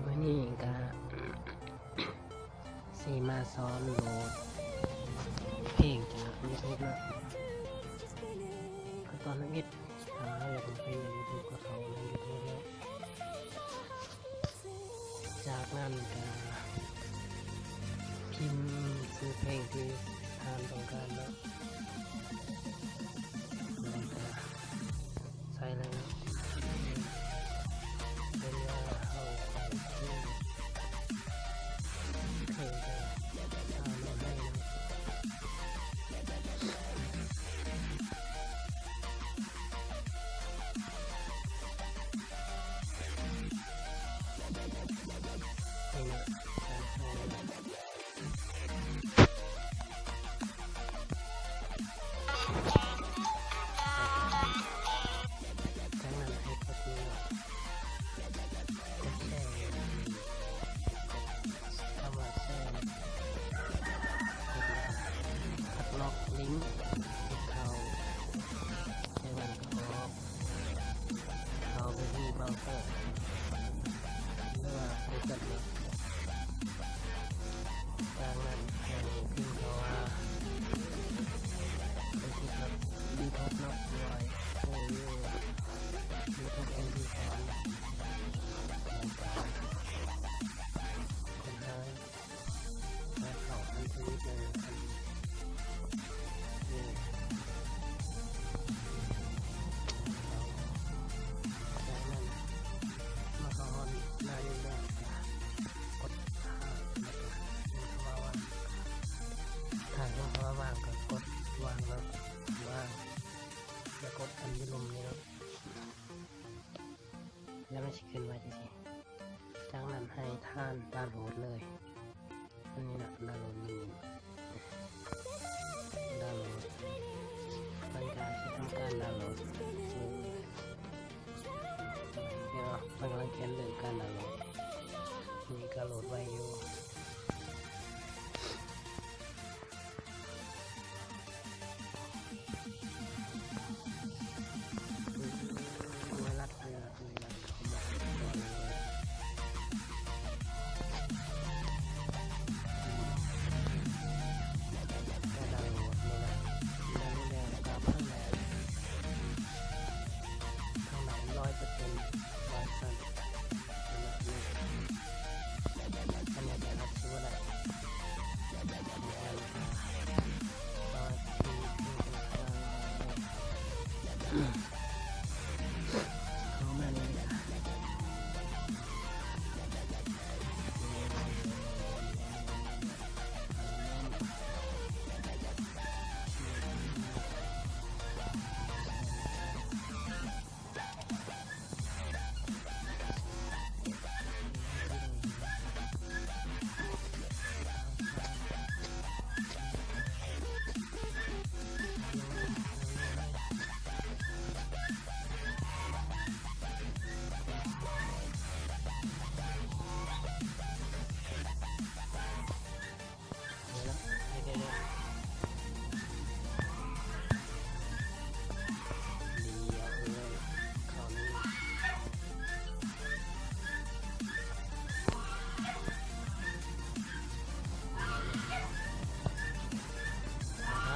ມື້ນີ້ກະຊິມາສອນໂຫຼດເພງຈາກຢູທູບເນາະ. ຂັ້ນຕອນທຳອິດ ຖ້າເຮົາຢາກເບິ່ງເພງຢູ່ຢູທູບ ກະເຂົ້າໃນຢູທູບເນາະ. ຈາກນັ້ນກະພິມຊື່ເພງທີ່ທ່ານຕ້ອງການເນາະ ແລ້ວກະໃສ່ເລີຍເນາະ. ເປັນວ່າເຮົາໃສ່ເພງ ເພງກະ ຈາກນັ້ນໃຫ້ກົດນີ້ເນາະ ກົດແຊ ຄຳວ່າແຊ ກົດແລ້ວກະຄັດລອກລິ້ງ ເຂົ້າ ຈາກນັ້ນກະອອກ ເຂົ້າໄປທີ່ເບົາເຕີ ຫຼືວ່າ Google ເນາະ. ຈາກນັ້ນໃຫ້ພິມຄຳວ່າ ເພງທີ່ ຢູທູບເນາະ ໂອ ຢູທູບ ເອັມພີໂຟ ແລ້ວກະຄົ້ນຫາ ແລ້ວເຂົ້າອັນທະວີດເລີຍ ນີ້ ຈາກນັ້ນມາເຂົ້າຮອດໜ້ານີ້ແລ້ວ ກົດຫາ ແລ້ວກະພິມຄຳວ່າວ່າງ ຖ້າພິມຄຳວ່າວ່າງກະກົດວ່າງເນາະ ວ່າງ ແລ້ວກົດອັນຢູ່ລຸ່ມນີ້ເນາະ ແລ້ວມັນຊິຂຶ້ນມາຈັ່ງຊີ້. ຈາກນັ້ນໃຫ້ທ່ານດາວໂຫຼດເລີຍ ອັນນີ້ນະ ດາວໂຫຼດນີ້ ດາວໂຫຼດ ມັນກະຊິທຳການດາວໂຫຼດ ເຫັນບໍ່ ມັນກຳລັງຂຽນເລື່ອງການດາວໂຫຼດ ນີ້ກະໂຫຼດໄວຢູ່. ໄວຣັສ ໄວຣັສ ໄວຣັສເຂົ້າມາກ່ອນເລີຍ ກະດາວໂຫຼດນີ້ນະ ດາວໂຫຼດແລ້ວກະເບິ່ງແລ້ວ ທາງໃນຮ້ອຍເປີເຊັນ ຮ້ອຍເປີເຊັນ. ອັນນີ້ກະຮັບຊື່ວ່າໄດ້ ເຂົ້າມານີ້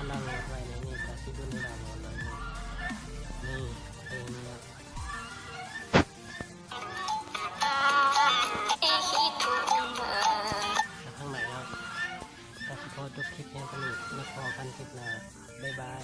ດາວໂຫຼດໄວ້ໃນນີ້ກະຊິດຸນໃນດາວໂຫຼດເລີຍ ນີ້ ເພງນີ້ເນາະ. ທາງໃນເນາະ ກະຊິຂໍຈົບຄລິບພຽງເທົ່ານີ້ ແລ້ວພໍ້ກັນຄລິບໜ້າ ບາຍບາຍ.